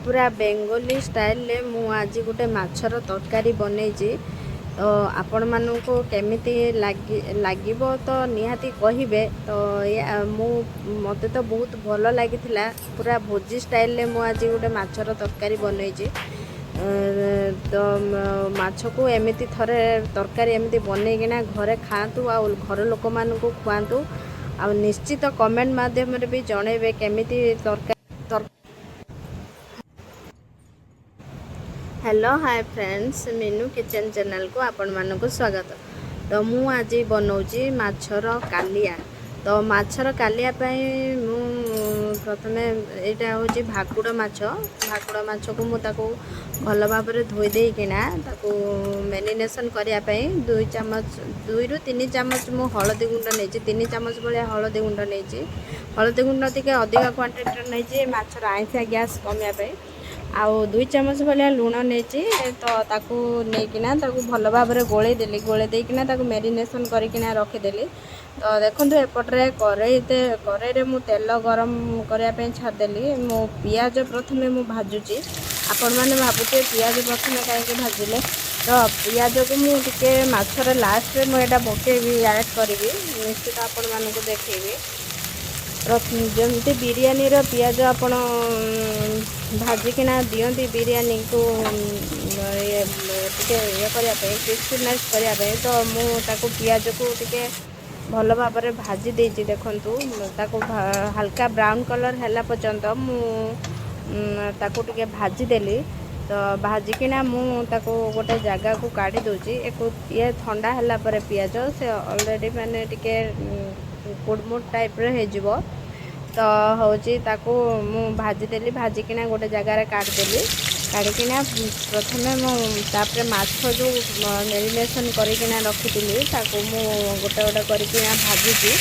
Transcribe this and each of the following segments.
ପୁରା ବେଙ୍ଗଲୀ ଷ୍ଟାଇଲରେ ମୁଁ ଆଜି ଗୋଟେ ମାଛର ତରକାରୀ ବନେଇଛି। ତ ଆପଣମାନଙ୍କୁ କେମିତି ଲାଗିବ ତ ନିହାତି କହିବେ। ତ ମୁଁ ମୋତେ ତ ବହୁତ ଭଲ ଲାଗିଥିଲା। ପୁରା ଭୋଜି ଷ୍ଟାଇଲରେ ମୁଁ ଆଜି ଗୋଟେ ମାଛର ତରକାରୀ ବନେଇଛି। ତ ମାଛକୁ ଏମିତି ଥରେ ତରକାରୀ ଏମିତି ବନେଇକିନା ଘରେ ଖାଆନ୍ତୁ ଆଉ ଘର ଲୋକମାନଙ୍କୁ ଖୁଆନ୍ତୁ, ଆଉ ନିଶ୍ଚିତ କମେଣ୍ଟ ମାଧ୍ୟମରେ ବି ଜଣେଇବେ କେମିତି ତରକାରୀ। ହ୍ୟାଲୋ, ହାଏ ଫ୍ରେଣ୍ଡସ୍, ମିନୁ କିଚେନ୍ ଚ୍ୟାନେଲ୍କୁ ଆପଣମାନଙ୍କୁ ସ୍ୱାଗତ। ତ ମୁଁ ଆଜି ବନଉଛି ମାଛର କାଲିଆ। ତ ମାଛର କାଲିଆ ପାଇଁ ମୁଁ ପ୍ରଥମେ, ଏଇଟା ହେଉଛି ଭାକୁଡ଼ ମାଛ। ଭାକୁଡ଼ ମାଛକୁ ମୁଁ ତାକୁ ଭଲ ଭାବରେ ଧୋଇ ଦେଇକିନା ତାକୁ ମ୍ୟାରିନେସନ୍ କରିବା ପାଇଁ 2 ଚାମଚ, 2ରୁ 3 ଚାମଚ ମୁଁ ହଳଦୀ ଗୁଣ୍ଡ ନେଇଛି। 3 ଚାମଚ ଭଳିଆ ହଳଦୀ ଗୁଣ୍ଡ ନେଇଛି। ହଳଦୀ ଗୁଣ୍ଡ ଟିକେ ଅଧିକା କ୍ୱାଣ୍ଟିଟିର ନେଇଛି, ମାଛର ଆଇଁଷିଆ ଗ୍ୟାସ୍ କମିବା ପାଇଁ। ଆଉ 2 ଚାମଚ ଭଳିଆ ଲୁଣ ନେଇଛି। ତ ତାକୁ ନେଇକିନା ତାକୁ ଭଲ ଭାବରେ ଗୋଳେଇ ଦେଲି। ଗୋଳେଇ ଦେଇକିନା ତାକୁ ମ୍ୟାରିନେସନ୍ କରିକିନା ରଖିଦେଲି। ତ ଦେଖନ୍ତୁ, ଏପଟରେ କରେଇରେ ମୁଁ ତେଲ ଗରମ କରିବା ପାଇଁ ଛାଡ଼ିଦେଲି। ମୁଁ ପିଆଜ ପ୍ରଥମେ ମୁଁ ଭାଜୁଛି। ଆପଣମାନେ ଭାବୁଥିବେ, ପିଆଜ ପ୍ରଥମେ କାହିଁକି ଭାଜିଲେ? ତ ପିଆଜକୁ ମୁଁ ଟିକେ ମାଛର ଲାଷ୍ଟରେ ମୁଁ ଏଇଟା ପକେଇବି, ଆଡ଼୍ କରିବି, ନିଶ୍ଚିତ ଆପଣମାନଙ୍କୁ ଦେଖେଇବି। ଯେମିତି ବିରିୟାନୀର ପିଆଜ ଆପଣ ଭାଜିକିନା ଦିଅନ୍ତି ବିରିୟାନୀକୁ ଇଏ ଟିକେ ଇଏ କରିବା ପାଇଁ, କ୍ରିସ୍ପିନେସ୍ କରିବା ପାଇଁ। ତ ମୁଁ ତାକୁ ପିଆଜକୁ ଟିକେ ଭଲ ଭାବରେ ଭାଜି ଦେଇଛି। ଦେଖନ୍ତୁ, ତାକୁ ହାଲକା ବ୍ରାଉନ୍ କଲର୍ ହେଲା ପର୍ଯ୍ୟନ୍ତ ମୁଁ ତାକୁ ଟିକେ ଭାଜିଦେଲି। ତ ଭାଜିକିନା ମୁଁ ତାକୁ ଗୋଟେ ଜାଗାକୁ କାଢ଼ି ଦେଉଛି। ଏକୁ ଇଏ ଥଣ୍ଡା ହେଲା ପରେ ପିଆଜ ସେ ଅଲରେଡ଼ି ମାନେ ଟିକେ କୁଡ଼ମୁଡ଼ ଟାଇପ୍ର ହେଇଯିବ। ତ ହେଉଛି ତାକୁ ମୁଁ ଭାଜିଦେଲି, ଭାଜିକିନା ଗୋଟେ ଜାଗାରେ କାଢ଼ିଦେଲି। କାଢ଼ିକିନା ପ୍ରଥମେ ମୁଁ ତାପରେ ମାଛ ଯେଉଁ ମ୍ୟାରିନେସନ୍ କରିକିନା ରଖିଥିଲି, ତାକୁ ମୁଁ ଗୋଟେ ଗୋଟେ କରିକିନା ଭାଜୁଛି।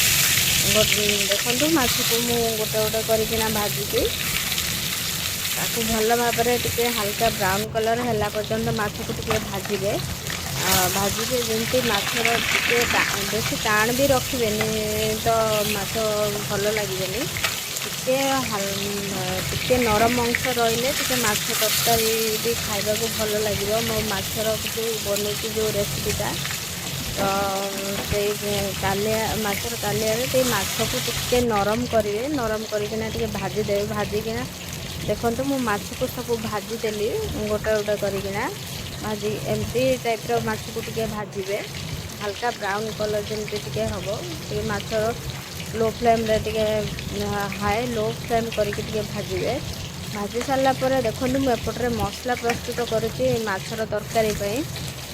ଦେଖନ୍ତୁ, ମାଛକୁ ମୁଁ ଗୋଟେ ଗୋଟେ କରିକିନା ଭାଜୁଛି। ତାକୁ ଭଲ ଭାବରେ ଟିକେ ହାଲକା ବ୍ରାଉନ୍ କଲର୍ ହେଲା ପର୍ଯ୍ୟନ୍ତ ମାଛକୁ ଟିକେ ଭାଜିବେ। ଭାଜିବେ ଯେମିତି ମାଛର ଟିକେ ବେଶୀ ଟାଣ ବି ରଖିବେନି, ତ ମାଛ ଭଲ ଲାଗିବନି। ଟିକେ ଟିକେ ନରମ ଅଂଶ ରହିଲେ ଟିକେ ମାଛ ତରକାରୀ ବି ଖାଇବାକୁ ଭଲ ଲାଗିବ। ମୋ ମାଛର ଯେଉଁ ବନଉଛି ଯେଉଁ ରେସିପିଟା, ତ ସେଇ କାଲିଆ, ମାଛର କାଲିଆରେ ଟିକେ ମାଛକୁ ଟିକେ ନରମ କରିବେ। ନରମ କରିକିନା ଟିକେ ଭାଜିଦେବେ। ଭାଜିକିନା ଦେଖନ୍ତୁ, ମୁଁ ମାଛକୁ ସବୁ ଭାଜିଦେଲି ଗୋଟେ ଗୋଟେ କରିକିନା। ଭାଜି ଏମିତି ଟାଇପ୍ର ମାଛକୁ ଟିକେ ଭାଜିବେ, ହାଲକା ବ୍ରାଉନ୍ କଲର୍ ଯେମିତି ଟିକେ ହେବ। ଟିକେ ମାଛର ଲୋ ଫ୍ଲେମ୍ରେ, ଟିକେ ହାଇ ଲୋ ଫ୍ଲେମ୍ କରିକି ଟିକେ ଭାଜିବେ। ଭାଜି ସାରିଲା ପରେ ଦେଖନ୍ତୁ, ମୁଁ ଏପଟରେ ମସଲା ପ୍ରସ୍ତୁତ କରୁଛି ମାଛର ତରକାରୀ ପାଇଁ।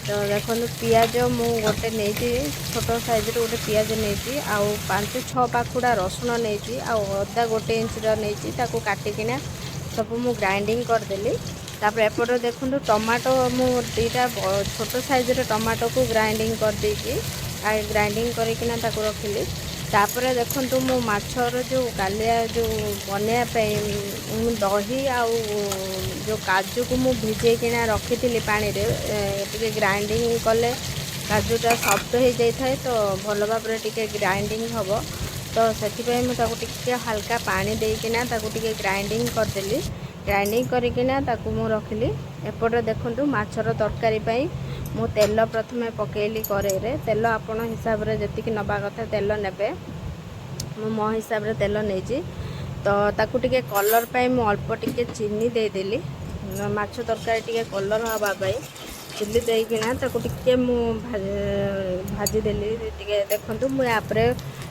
ତ ଦେଖନ୍ତୁ, ପିଆଜ ମୁଁ ଗୋଟେ ନେଇଛି, ଛୋଟ ସାଇଜ୍ର ଗୋଟେ ପିଆଜ ନେଇଛି, ଆଉ 5-6 ପାଖୁଡ଼ା ରସୁଣ ନେଇଛି, ଆଉ ଅଦା 1 ଇଞ୍ଚର ନେଇଛି। ତାକୁ କାଟିକିନା ସବୁ ମୁଁ ଗ୍ରାଇଣ୍ଡିଙ୍ଗ କରିଦେଲି। ତାପରେ ଏପଟରେ ଦେଖନ୍ତୁ, ଟମାଟୋ ମୁଁ ଦୁଇଟା ଛୋଟ ସାଇଜ୍ର ଟମାଟୋକୁ ଗ୍ରାଇଣ୍ଡିଙ୍ଗ କରିଦେଇଛି। ଗ୍ରାଇଣ୍ଡିଙ୍ଗ କରିକିନା ତାକୁ ରଖିଲି। ତାପରେ ଦେଖନ୍ତୁ, ମୁଁ ମାଛର ଯେଉଁ କାଲିଆ ଯେଉଁ ବନେଇବା ପାଇଁ ମୁଁ ଦହି ଆଉ ଯେଉଁ କାଜୁକୁ ମୁଁ ଭିଜେଇକିନା ରଖିଥିଲି ପାଣିରେ। ଟିକେ ଗ୍ରାଇଣ୍ଡିଙ୍ଗ କଲେ କାଜୁଟା ସଫ୍ଟ ହେଇଯାଇଥାଏ, ତ ଭଲ ଭାବରେ ଟିକେ ଗ୍ରାଇଣ୍ଡିଙ୍ଗ ହେବ। ତ ସେଥିପାଇଁ ମୁଁ ତାକୁ ଟିକେ ହାଲକା ପାଣି ଦେଇକିନା ତାକୁ ଟିକେ ଗ୍ରାଇଣ୍ଡିଙ୍ଗ କରିଦେଲି। ଗ୍ରାଇଣ୍ଡିଙ୍ଗ କରିକିନା ତାକୁ ମୁଁ ରଖିଲି। ଏପଟେ ଦେଖନ୍ତୁ, ମାଛର ତରକାରୀ ପାଇଁ ମୁଁ ତେଲ ପ୍ରଥମେ ପକେଇଲି କରେଇରେ। ତେଲ ଆପଣ ହିସାବରେ ଯେତିକି ନେବା କଥା ତେଲ ନେବେ। ମୁଁ ମୋ ହିସାବରେ ତେଲ ନେଇଛି। ତ ତାକୁ ଟିକେ କଲର୍ ପାଇଁ ମୁଁ ଅଳ୍ପ ଟିକେ ଚିନି ଦେଇଦେଲି। ମାଛ ତରକାରୀ ଟିକେ କଲର୍ ହେବା ପାଇଁ ଚିନି ଦେଇକିନା ତାକୁ ଟିକେ ମୁଁ ଭାଜିଦେଲି ଟିକେ। ଦେଖନ୍ତୁ, ମୁଁ ୟାପରେ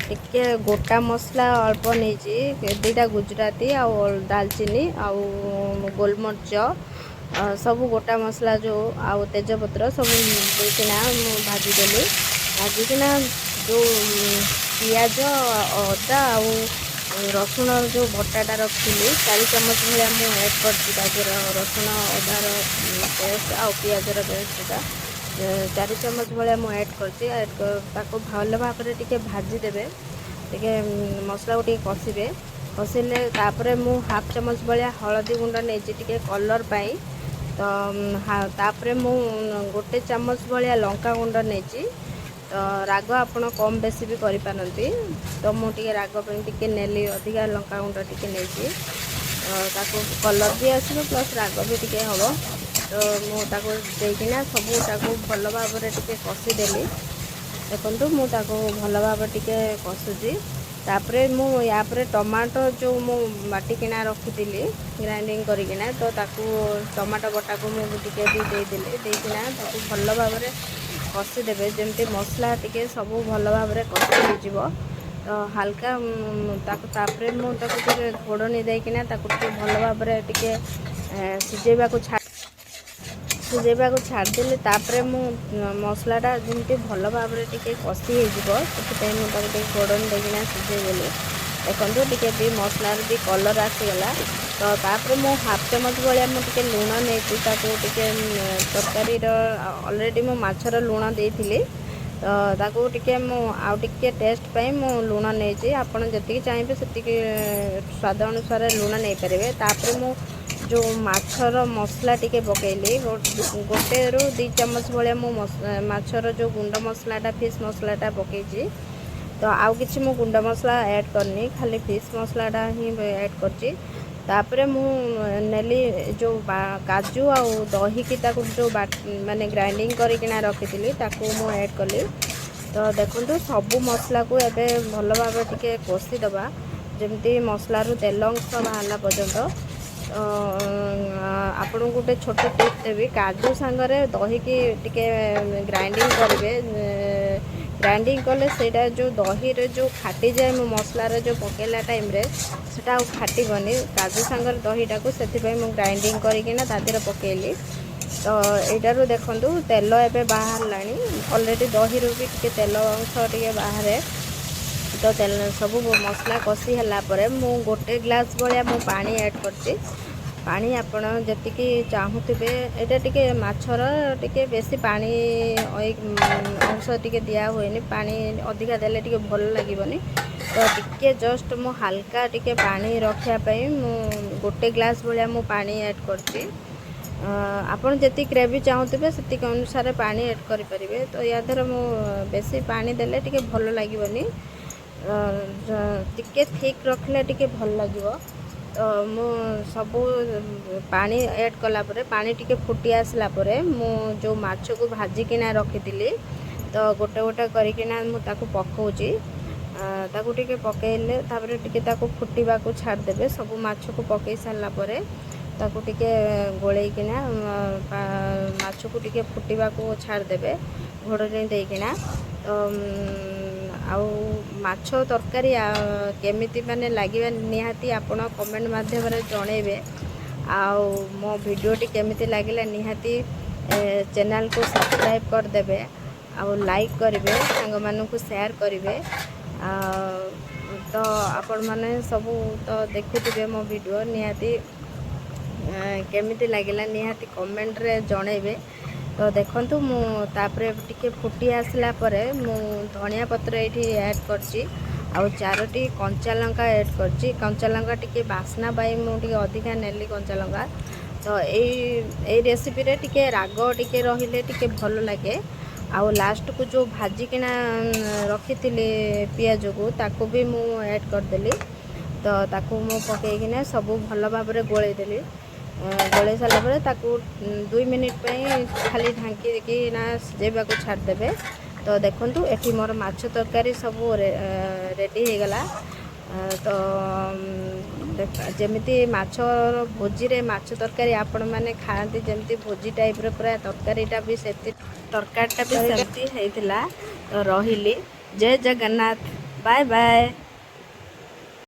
ଟିକେ ଗୋଟା ମସଲା ଅଳ୍ପ ନେଇଛି, ଦୁଇଟା ଗୁଜୁରାତି ଆଉ ଡାଲଚିନି ଆଉ ଗୋଲମରିଚ, ସବୁ ଗୋଟା ମସଲା ଯେଉଁ ଆଉ ତେଜପତ୍ର ସବୁ ଦେଇକିନା ମୁଁ ଭାଜିଦେଲି। ଭାଜିକିନା ଯେଉଁ ପିଆଜ, ଅଦା ଆଉ ରସୁଣ ଯେଉଁ ବଟାଟା ରଖିଥିଲି, 4 ଚାମଚ ଭଳିଆ ମୁଁ ଆଡ଼୍ କରିଛି। ତା ଦେହରେ ରସୁଣ ଅଦାର ପେଷ୍ଟ ଆଉ ପିଆଜର ପେଷ୍ଟଟା 4 ଚାମଚ ଭଳିଆ ମୁଁ ଆଡ଼୍ କରିଛି। ଆଡ଼୍ ତାକୁ ଭଲ ଭାବରେ ଟିକେ ଭାଜିଦେବେ, ଟିକେ ମସଲାକୁ ଟିକେ କଷିବେ। କଷିଲେ ତାପରେ ମୁଁ ହାଫ୍ ଚାମଚ ଭଳିଆ ହଳଦୀ ଗୁଣ୍ଡ ନେଇଛି ଟିକେ କଲର୍ ପାଇଁ। ତ ତାପରେ ମୁଁ 1 ଚାମଚ ଭଳିଆ ଲଙ୍କା ଗୁଣ୍ଡ ନେଇଛି। ତ ରାଗ ଆପଣ କମ୍ ବେଶୀ ବି କରିପାରନ୍ତି। ତ ମୁଁ ଟିକେ ରାଗ ପାଇଁ ଟିକେ ନେଲି ଅଧିକା, ଲଙ୍କା ଗୁଣ୍ଡ ଟିକେ ନେଇଛି। ତ ତାକୁ କଲର୍ ବି ଆସିବ, ପ୍ଲସ୍ ରାଗ ବି ଟିକେ ହେବ। ତ ମୁଁ ତାକୁ ଦେଇକିନା ସବୁ ତାକୁ ଭଲ ଭାବରେ ଟିକେ କଷିଦେଲି। ଦେଖନ୍ତୁ, ମୁଁ ତାକୁ ଭଲ ଭାବରେ ଟିକେ କଷୁଛି। ତାପରେ ମୁଁ ୟା ପରେ ଟମାଟୋ ଯେଉଁ ମୁଁ ବାଟିକିନା ରଖିଥିଲି, ଗ୍ରାଇଣ୍ଡିଙ୍ଗ କରିକିନା, ତ ତାକୁ ଟମାଟୋ ବଟାକୁ ମୁଁ ଟିକେ ବି ଦେଇଦେଲି। ଦେଇକିନା ତାକୁ ଭଲ ଭାବରେ କଷିଦେବେ, ଯେମିତି ମସଲା ଟିକେ ସବୁ ଭଲ ଭାବରେ କଷି ହେଇଯିବ। ତ ହାଲକା ତାକୁ, ତାପରେ ମୁଁ ତାକୁ ଟିକେ ଘୋଡ଼ଣୀ ଦେଇକିନା ତାକୁ ଟିକେ ଭଲ ଭାବରେ ଟିକେ ସିଝେଇବାକୁ ଛାଡ଼ିଦେଲି। ତାପରେ ମୁଁ ମସଲାଟା ଯେମିତି ଭଲ ଭାବରେ ଟିକେ କଷି ହେଇଯିବ, ସେଥିପାଇଁ ମୁଁ ତାକୁ ଟିକେ ଘୋଡ଼ଣୀ ଦେଇକିନା ସିଝେଇ ଦେଲି। ଦେଖନ୍ତୁ, ଟିକେ ବି ମସଲାର ବି କଲର୍ ଆସିଗଲା। ତ ତାପରେ ମୁଁ ହାଫ୍ ଚାମଚ ଭଳିଆ ମୁଁ ଟିକେ ଲୁଣ ନେଇଛି। ତାକୁ ଟିକେ ତରକାରୀର, ଅଲରେଡ଼ି ମୁଁ ମାଛର ଲୁଣ ଦେଇଥିଲି, ତ ତାକୁ ଟିକେ ମୁଁ ଆଉ ଟିକେ ଟେଷ୍ଟ ପାଇଁ ମୁଁ ଲୁଣ ନେଇଛି। ଆପଣ ଯେତିକି ଚାହିଁବେ ସେତିକି ସ୍ୱାଦ ଅନୁସାରେ ଲୁଣ ନେଇପାରିବେ। ତାପରେ ମୁଁ ଯେଉଁ ମାଛର ମସଲା ଟିକେ ପକାଇଲି, 1ରୁ 2 ଚାମଚ ଭଳିଆ ମୁଁ ମାଛର ଯେଉଁ ଗୁଣ୍ଡ ମସଲାଟା, ଫିସ୍ ମସଲାଟା ପକାଇଛି। ତ ଆଉ କିଛି ମୁଁ ଗୁଣ୍ଡ ମସଲା ଆଡ଼୍ କରିନି, ଖାଲି ଫିସ୍ ମସଲାଟା ହିଁ ଆଡ଼୍ କରିଛି। ତାପରେ ମୁଁ ନେଲି ଯେଉଁ କାଜୁ ଆଉ ଦହିକି ତାକୁ ଯେଉଁ ମାନେ ଗ୍ରାଇଣ୍ଡିଙ୍ଗ କରିକିନା ରଖିଥିଲି, ତାକୁ ମୁଁ ଆଡ଼୍ କଲି। ତ ଦେଖନ୍ତୁ, ସବୁ ମସଲାକୁ ଏବେ ଭଲ ଭାବରେ ଟିକେ କଷିଦେବା, ଯେମିତି ମସଲାରୁ ତେଲ ଅଂଶ ବାହାରିଲା ପର୍ଯ୍ୟନ୍ତ। ତ ଆପଣଙ୍କୁ ଗୋଟେ ଛୋଟ ଟିପ୍ ଦେବି। କାଜୁ ସାଙ୍ଗରେ ଦହିକି ଟିକେ ଗ୍ରାଇଣ୍ଡିଙ୍ଗ କରିବେ। ଗ୍ରାଇଣ୍ଡିଙ୍ଗ କଲେ ସେଇଟା ଯେଉଁ ଦହିରେ ଯେଉଁ ଫାଟିଯାଏ, ମୁଁ ମସଲାରେ ଯେଉଁ ପକାଇଲା ଟାଇମ୍ରେ, ସେଇଟା ଆଉ ଫାଟିବନି କାଜୁ ସାଙ୍ଗରେ ଦହିଟାକୁ। ସେଥିପାଇଁ ମୁଁ ଗ୍ରାଇଣ୍ଡିଙ୍ଗ କରିକିନା ତା ଦେହରେ ପକାଇଲି। ତ ଏଇଟାରୁ ଦେଖନ୍ତୁ, ତେଲ ଏବେ ବାହାରିଲାଣି। ଅଲରେଡ଼ି ଦହିରୁ ବି ଟିକେ ତେଲ ଅଂଶ ଟିକେ ବାହାରେ। ତ ତେଲ ସବୁ ମସଲା କଷି ହେଲା ପରେ ମୁଁ ଗୋଟେ ଗ୍ଲାସ୍ ଭଳିଆ ମୁଁ ପାଣି ଆଡ଼୍ କରିଛି। ପାଣି ଆପଣ ଯେତିକି ଚାହୁଁଥିବେ। ଏଇଟା ଟିକେ ମାଛର ଟିକେ ବେଶୀ ପାଣି ଅଂଶ ଟିକେ ଦିଆ ହୁଏନି। ପାଣି ଅଧିକା ଦେଲେ ଟିକେ ଭଲ ଲାଗିବନି। ତ ଟିକେ ଜଷ୍ଟ ମୁଁ ହାଲକା ଟିକେ ପାଣି ରଖିବା ପାଇଁ ମୁଁ ଗୋଟେ ଗ୍ଲାସ୍ ଭଳିଆ ମୁଁ ପାଣି ଆଡ଼୍ କରିଛି। ଆପଣ ଯେତିକି ଗ୍ରେଭି ଚାହୁଁଥିବେ, ସେତିକି ଅନୁସାରେ ପାଣି ଆଡ଼୍ କରିପାରିବେ। ତ ୟା ଦେହରେ ମୁଁ ବେଶୀ ପାଣି ଦେଲେ ଟିକେ ଭଲ ଲାଗିବନି। ଟିକେ ଥିକ୍ ରଖିଲେ ଟିକେ ଭଲ ଲାଗିବ। ତ ମୁଁ ସବୁ ପାଣି ଆଡ଼୍ କଲା ପରେ, ପାଣି ଟିକେ ଫୁଟି ଆସିଲା ପରେ, ମୁଁ ଯେଉଁ ମାଛକୁ ଭାଜିକିନା ରଖିଥିଲି, ତ ଗୋଟେ ଗୋଟେ କରିକିନା ମୁଁ ତାକୁ ପକାଉଛି। ତାକୁ ଟିକେ ପକାଇଲେ, ତାପରେ ଟିକେ ତାକୁ ଫୁଟିବାକୁ ଛାଡ଼ିଦେବେ। ସବୁ ମାଛକୁ ପକାଇ ସାରିଲା ପରେ ତାକୁ ଟିକେ ଗୋଳେଇକିନା ମାଛକୁ ଟିକେ ଫୁଟିବାକୁ ଛାଡ଼ିଦେବେ ଘୋଡ଼ଣୀ ଦେଇକିନା। ତ ଆଉ ମାଛ ତରକାରୀ କେମିତି ମାନେ ଲାଗିବା, ନିହାତି ଆପଣ କମେଣ୍ଟ ମାଧ୍ୟମରେ ଜଣେଇବେ। ଆଉ ମୋ ଭିଡ଼ିଓଟି କେମିତି ଲାଗିଲା, ନିହାତି ଚ୍ୟାନେଲକୁ ସବସ୍କ୍ରାଇବ୍ କରିଦେବେ ଆଉ ଲାଇକ୍ କରିବେ, ସାଙ୍ଗମାନଙ୍କୁ ସେୟାର କରିବେ। ଆଉ ତ ଆପଣମାନେ ସବୁ ତ ଦେଖୁଥିବେ ମୋ ଭିଡ଼ିଓ, ନିହାତି କେମିତି ଲାଗିଲା ନିହାତି କମେଣ୍ଟରେ ଜଣେଇବେ। ତ ଦେଖନ୍ତୁ, ମୁଁ ତାପରେ ଟିକେ ଫୁଟି ଆସିଲା ପରେ ମୁଁ ଧନିଆ ପତ୍ର ଏଇଠି ଆଡ଼୍ କରିଛି ଆଉ ଚାରୋଟି କଞ୍ଚା ଲଙ୍କା ଆଡ଼୍ କରିଛି। କଞ୍ଚା ଲଙ୍କା ଟିକେ ବାସ୍ନା ପାଇଁ ମୁଁ ଟିକେ ଅଧିକା ନେଲି କଞ୍ଚା ଲଙ୍କା। ତ ଏଇ ଏଇ ରେସିପିରେ ଟିକେ ରାଗ ଟିକେ ରହିଲେ ଟିକେ ଭଲ ଲାଗେ। ଆଉ ଲାଷ୍ଟକୁ ଯେଉଁ ଭାଜିକିନା ରଖିଥିଲି ପିଆଜକୁ, ତାକୁ ବି ମୁଁ ଆଡ଼୍ କରିଦେଲି। ତ ତାକୁ ମୁଁ ପକାଇକିନା ସବୁ ଭଲ ଭାବରେ ଗୋଳେଇ ଦେଲି। ଗୋଳେଇ ସାରିଲା ପରେ ତାକୁ 2 ମିନିଟ୍ ପାଇଁ ଖାଲି ଢାଙ୍କିକି ନା ସିଝେଇବାକୁ ଛାଡ଼ିଦେବେ। ତ ଦେଖନ୍ତୁ, ଏଠି ମୋର ମାଛ ତରକାରୀ ସବୁ ରେଡ଼ି ହେଇଗଲା। ତ ଯେମିତି ମାଛର ଭୋଜିରେ ମାଛ ତରକାରୀ ଆପଣମାନେ ଖାଆନ୍ତି, ଯେମିତି ଭୋଜି ଟାଇପ୍ର ପୁରା ତରକାରୀଟା ବି ସେମିତି, ତରକାରୀଟା ବି ସେମିତି ହେଇଥିଲା। ତ ରହିଲି, ଜୟ ଜଗନ୍ନାଥ, ବାଏ ବାଏ।